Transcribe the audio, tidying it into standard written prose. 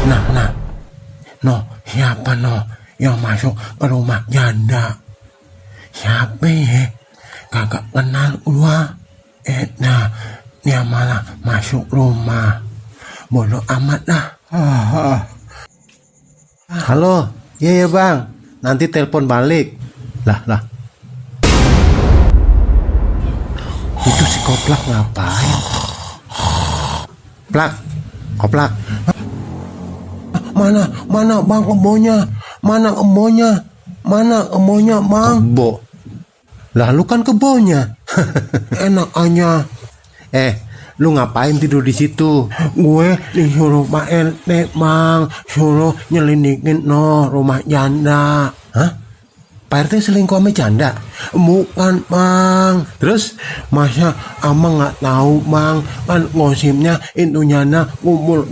Nah, siapa yang masuk ke rumah janda? Siapa ya? Kagak kenal gua. Dia malah masuk rumah. Bodoh amat dah. Halo, iya ya bang. Nanti telepon balik. Lah. Itu si Koplak ngapain? Koplak. Mana bang kebonya? Mana kebonya bang? Kebo. Lah lu kan kebonya. Enak aja. Lu ngapain tidur di situ? Gue disuruh Pak RT bang, suruh nyelidikin rumah janda. Hah? Pak RT selingkuh sama janda? Bukan bang. Terus masa ama nggak tahu bang? Kan gosipnya itu janda kumpul